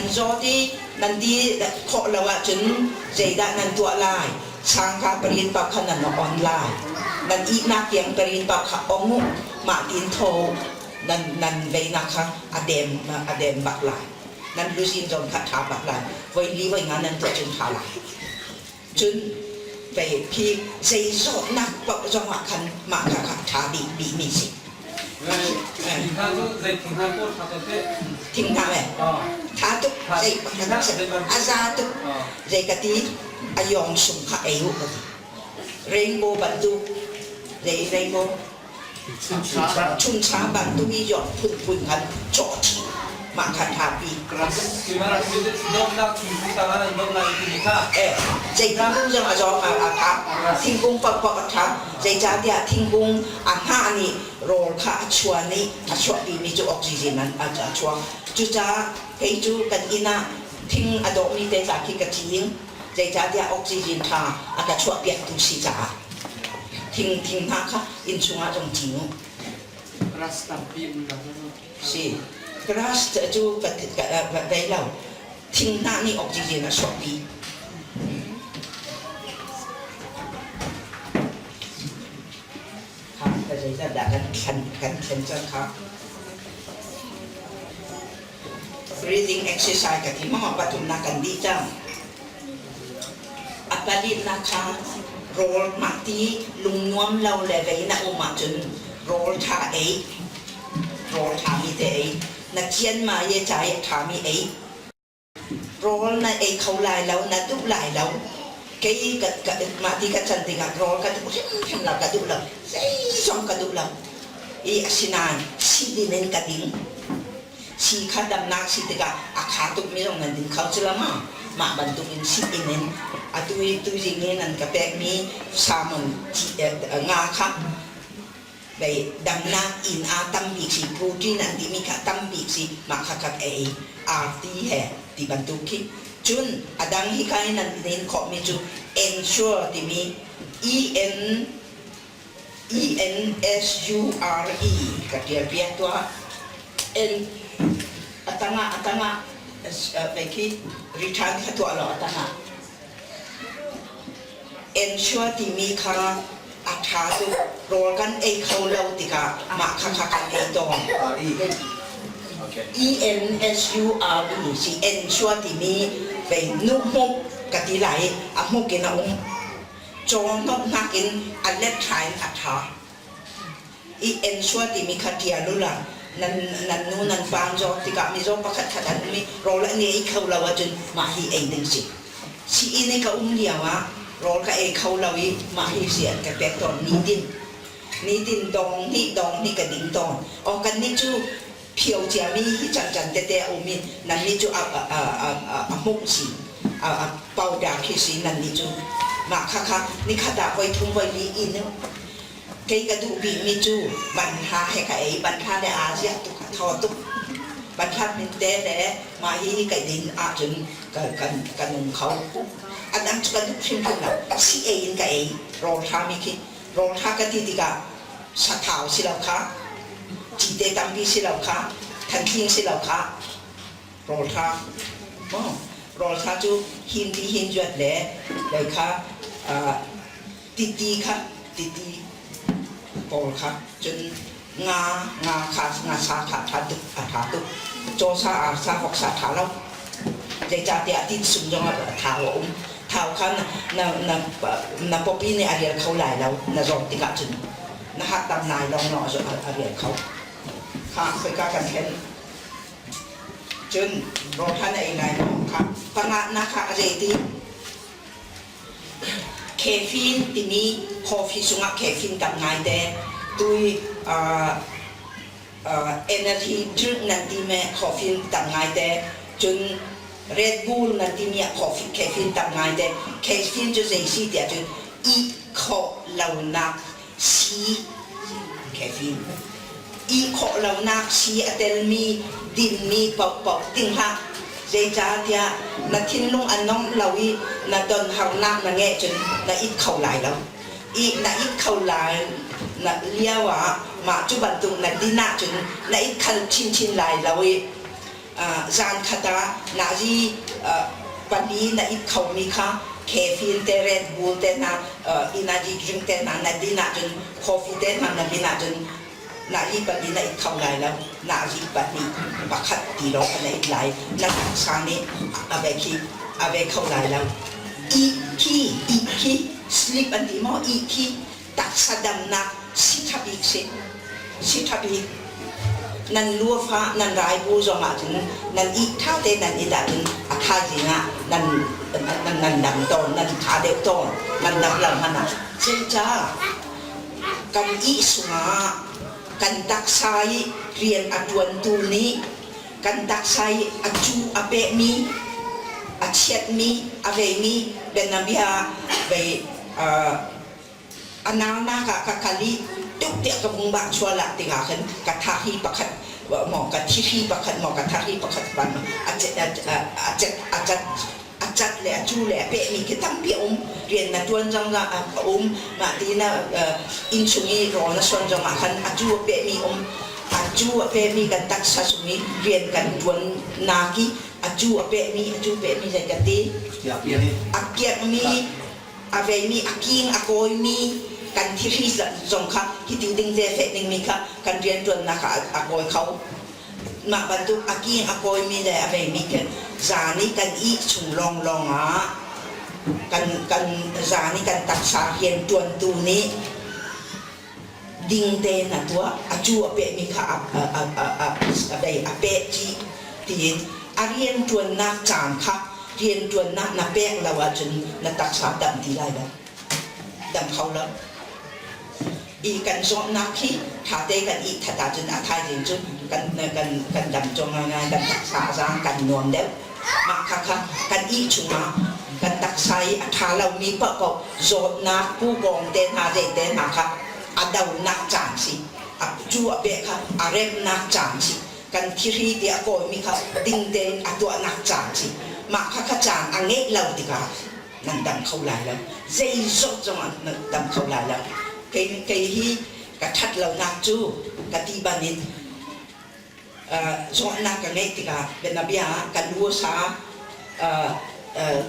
Nan zawt i nan ti khawh lo ahcun zeidah nan tuah lai? Sangka parin paoh kha nan on lai. Nan ihnak tiang parin paoh kha ong u. Mah tiin tho u. Nan, nan veinak kha a dem, a dem bak lai. Nan luzin zong kha ṭha bak lai. Voi li voi nga nan tuah cun ṭha lai. Cun vei khi zei zawtnak paoh zongah khan mah kha kha ṭha dih dihmi si. Thing hna me tha tuk zei a za tuk zei ka ti a yong sung kha ei u ka ti rainbow bantuk zei rainbow chuncha bantuk i yong phunphun khan cawh chih mah kha tha pi zei thingkung zong a zawng a tha thingkung paohpaoh a tha Zeicahtiah thingkung a hnah nih rawl kha a chuan i a chuahpimi cu oxygen an a chuak. Cucaah kei cu kan inn ah thing a dawhmi te tla khi ka cing. Zeicahtiah oxygen ṭha a ka chuahpiaktu si caah. Thing thing hnah kha inn chungah zong cing u. Grass tampi um lo. Si. Grass cu ka vei lo. Thing hnah nih oxygen a chuahpi. Kha ka zeizat dah kan thlen kan thlen cang kha. Breathing exercise ka ti maw pathumnak kan dih cang. A palitnak kha rawl mahti lungnuam lo le vei na um ahcun rawl ṭha ei rawl ṭhami te ei na cian ma ye ca i a ṭhami ei rawl na ei kho lai lo na duh lai lo kei ka, ka mah ti ka can tikah rawl ka duh hrimhrim lo ka duh lo zeizong ka duh lo i asinain si din in ka ding si kha damnak si tikah a kha tukmi zong nan din kho cu lo ma mah bantuk in si in in atu i tuzing i nan ka pekmi salmon nga kha Vei damnak inn ah tambik si protein an timi kha tambik si mah kha kha ei arti he ti bantuk khi cun a dang hi kha in an nin khawhmi cu ensure timi E N E N S U R E ka tial piak tuah N atangah atangah vei khi return kha tuah law atangah Ensure timi kha a ṭha tuk. Rawl kan ei kho lo tikah mah khakha kan ei tawn. E-N-S-U-R-E si ensure timi vei nuhmuk ka ti lai i a hmuk in a um. Cawhnok nakin a let ṭha in a ṭha. I ensure timi kha ṭial u la nan nan nu nan pa an zawt tikah mizaw pakhat khat an um i rawl an ei kho lo ahcun mah hi ei ding si. Sii-inn i ka um lio ah rawl ka ei kho lo i mah hi si an ka pek tawn nitin. Nitin dong hnih dong hnih ka ding tawn. Aw kannih cu phio ciami hi cancan tete a um i nannih cu a a a a a hmuk si a a powder khi si nannih cu mah khakha nikhat ah voi thum voi li in Kei ka duh bikmi cu banhla he ka ei. Banhla le aa ziak tuk, a thaw tuk. Banhla hminte le mah hi ka din ahcun ka, kan, ka nung kho. A dang cu ka duh hrimhrim lo. Si ei in ka ei. Rawlṭhami khi. Rawlṭha ka ti tikah sathau si lo kha, cite tampi si lo kha, thanthling si lo kha. Rawlṭha. Oh, rawlṭha cu hin ti hin zuat le lei kha uh, titi kha titi pawl kha cun nga nga kha nga sa kha ṭha tuk a ṭha tuk cawsa arsa voksa ṭha lo zeicahtiah ti sung zong ah thau a um thau kha na na na na pawpi nih a rial kho lai lo na zawt tikah cun na hattam nai lawng lawng a rial kho kha khoika kan thlen cun rawl kha na ei lai maw kha pangahnak kha a zeiti Caffeine timi coffee chungah caffeine tam ngaite. Tui energy drink nan timi coffee tam ngaite. Cun Red Bull nan timi ah coffee caffeine tam ngaite. Caffeine cu zei si tiah cun ih khawh lonak sii caffeine. Ih khawh lonak sii a telmi dinmi paohpaoh ding hlah. Zeicahtiah na thinlung a nomh lo i na donharnak na ngeih cun na it kho lai lo. I na it kho lai na lio ah mah cu bantuk na din ahcun na it khal chinchin lai lo i Zan khat ah nazi pali na it khomi kha caffeine te Red Bull te hna energy drink te hna na din ahcun coffee te hna na din ahcun nazi pali na it kho lai lo. Nazi pahnih pakhat ti lawng kha na it lai. Na taksa nih a ve khi a ve kho lai lo. Ih khi ih khi sleep an ti maw ih khi taksa damnak si ṭha bik si si ṭha bik nan luafa nan raibu zong ahcun nan ih ṭha te nan it ahcun a thaizing ah nan nan nan dam tawn nan ṭha deuh tawn nan dam lo hmanh ah zeicah kan ih sungah kan taksa i rian a ṭuantu nih kan taksa i a cu a pehmi a chiatmi a veimi bianabia vei A naunak ah ka kal i tuk tiah ka vung bah chual ah tikah khan ka thak hi pakhat maw ka thihri pakhat maw ka thak hi pakhat pan a cet a cet a cat a cat le a cu le a pehmi khi tampi a um rian na tuan zong ah a um mah ti na inn chung i rawl na suan zong ah khan a cu a pehmi um a cu a pehmi kan taksa chung i rian kan tuan nak i a cu a pehmi a cu pehmi zei kan ti a kiakmi a veimi a king a kawimi kan thihri zong kha hiti ding te feh dingmi kha kan rianṭuannak ah a kawi kho. Mah bantuk a king a kawimi le a veimi khi zan i kan ih chung lawnglawng ah kan kan zan i kan taksa rianṭuantu nih ding tein a tuah a cu a pehmi kha a a a a a bei a peh chih tiin a rianṭuannak caan kha rianṭuannak na pek lo ahcun na taksa dam ti lai lo dam kho lo i kan zawtnak hi ṭhate kan i that ahcun a thaizing cu kan kan kan dam cawng ngaingai kan taksa a zaang kan nuam deuh mah kha kha kan ih chungah kan taksa i a ṭha lomi paohpaoh zawtnak pukawng te hna zei te hna kha a donak caan si a cu a peh kha a remnak caan si kan thihri ti a kawimi kha ding tein a tuahnak caan si mah kha kha caan a ngeih lo tikah nan dam kho lai lo zei zawt zongah nan dam kho lai lo kei kei hi ka ṭhat lonak cu ka ti banin zawtnak ka ngeih tikah bianabia ah ka lu a sa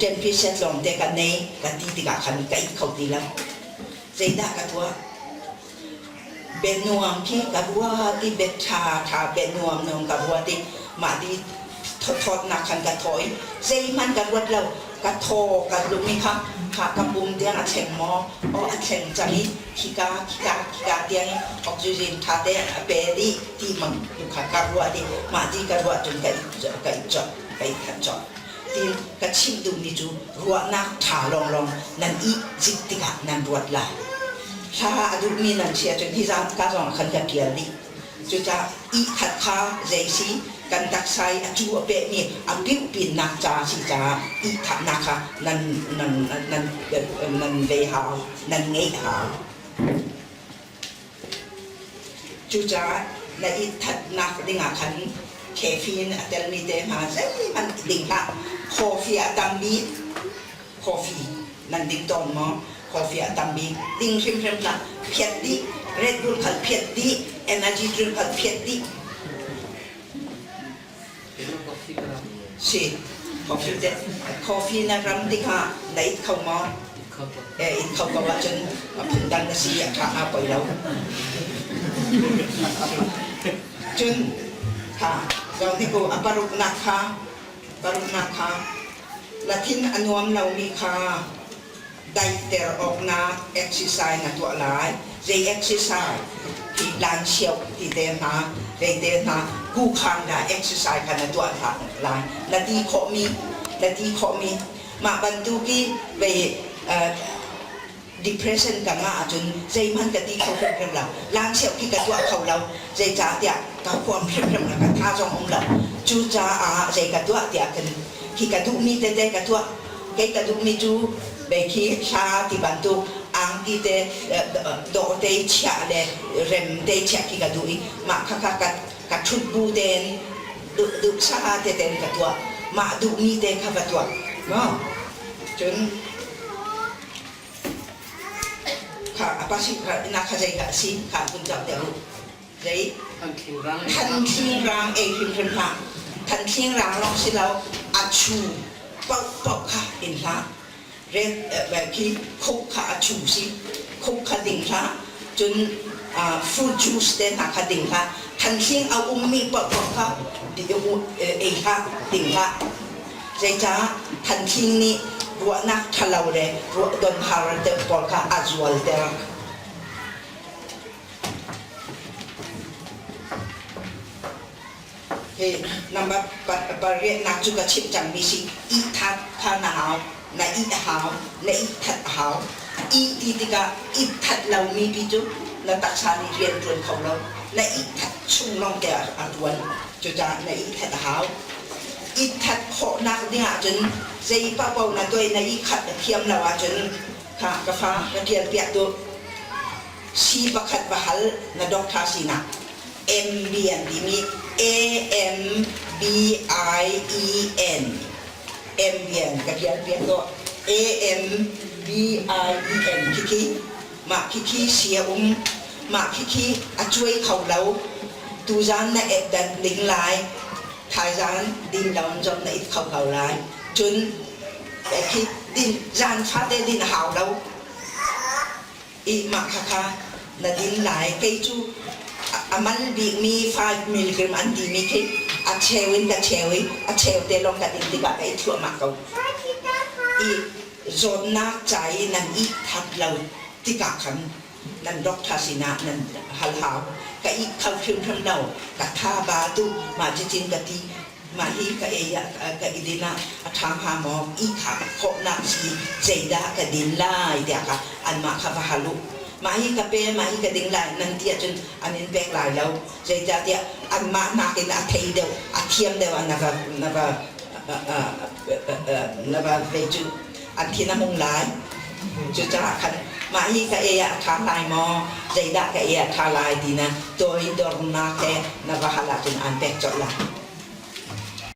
ṭenpi set lawng te ka nei ka ti tikah khan ka it kho ti lo zeidah ka tuah bianuam khi ka ruat i bia ṭha ṭha bianuam nuam ka ruat i mah ti thawtnak khan ka thaw i zeihmanh ka ruat lo ka thaw ka lung i kha kha ka pum tiang a thleng maw aw a thleng cang i khika khika khika tiang i oxygen ṭha te a pe dih ti mang tu kha ka ruah dih mah ti ka ruah cun ka i ka i cawk ka i that cawk tin ka chim duhmi cu ruahnak ṭha lawnglawng nan i zik tikah nan ruat lai hla a duhmi nan si ahcun hi zan ka zong ah khan ka ṭial dih Cucaah ihkhat kha zei si kan taksa i a cu a pehmi a piuhpinnak ca a si caah ihthahnak kha nan nan nan nan vei hau, nan ngeih hau. Cucaah na ihthatnak dingah khan caffeine a telmi te hna zeihmanh ding hlah. Coffee a tam bik coffee nan ding tawn maw? Coffee a tam bik ding hrimhrim hlah. Phiat dih, Red Bull khal phiat dih, energy drink khal phiat dih. Si, coffee te, coffee na ram tikah na it kho maw? Eh, it kho ko ahcun a phundang na si a ṭha hnga poi lo. Cun, kha, zong hi ku a paruknak kha Paruknak kha na thin a nuam lomi kha daihter awknak exercise na tuah lai. Zei exercise? Hi lan siau ti te hna, zei te hna, kukhan dah exercise kha na tuah lai. Na ti khawhmi, na ti khawhmi. Mah bantuk i vei depression ka ngah ahcun zeihmanh ka ti kho hrimhrim lo. Langseuh khi ka tuah kho lo. Zeicahtiah ka huam hrimhrim lo, ka tha zong um lo. Cucaah zei ka tuah tiah khin khi ka duhmi tete ka tuah. Kei ka duhmi cu bei khi hla ti bantuk angki te dawh te chiah le rem te chiah khi ka duh i mah khakha ka ka ṭhut bu tein duh duhsa teten ka tuah. Mah duhmi te kha va tuah. No? Cun Kha a pa sin kha ina kha zei dah a si kha vun zoh deuh u. Zei? Thanthling rang ei hrimhrim hlah. Thanthling rang lawng si lo, a chu paohpaoh kha in hlah. Red khi coke kha a chu si. Coke kha ding hlah. Cun fruit juice te hna kha ding hlah. Thanthling a ummi paohpaoh kha ei hlah, ding hlah. Zeicah thanthling nih ruahnak ṭhalo le ruahdon har deuh pawl kha a zualter. Hi number pariatnak cu ka chimh cangmi si. Ihthat kha na hau, na ih a hau, na ihthat a hau. Ih ti tikah ihthat lomi pi cu na taksa nih rian ṭuan kho lo. Na ihthat chung lawng te ah a ṭuan. Cucaah na ihthat a hau. Ihthat khawhnak ding ahcun zei paohpaoh na tuah i na ihkhat a thiam lo ahcun kha ka fa ka ṭial piak tuah. Sii pakhat va hal na doctor sinah Ambien timi A M B I E N Ambien ka ṭial piak tuah. A M B I E N khikhi mah khikhi si a um mah khikhi a cuai kho lo tuzaan na et dat ding lai thaizaan din lo in zong na it kho ko lai cun khi din zaan fate din a hau lo i mah khakha na din lai kei cu a man bikmi 5 milligram an timi khi a cheu in ka cheu i a cheu te lawng ka din tikah ka i thluahmah ko i zawtnak ca i nan i that lo tikah khan nan doctor sinah nan hal hau. Ka ih kho hrimhrim lo. Ka tha ba tu mah cicin ka ti mah hi ka ei ah ka i din ah a ṭha hnga maw i kha khawhnak si zeidah ka din lai tiah kha anmah kha va hal u. Mah hi ka pe mah hi ka ding lai nan ti ahcun an in pek lai lo. Zeicahtiah anmah nakin a thei deuh a thiam deuh ah na va na va na va vei cu an thin a hung lai. Cucaah khan mah hi ka ei ah a ṭha lai maw, zeidah ka ei ah a ṭha lai ti na toidornak he na va hal ahcun aan pek colh lai.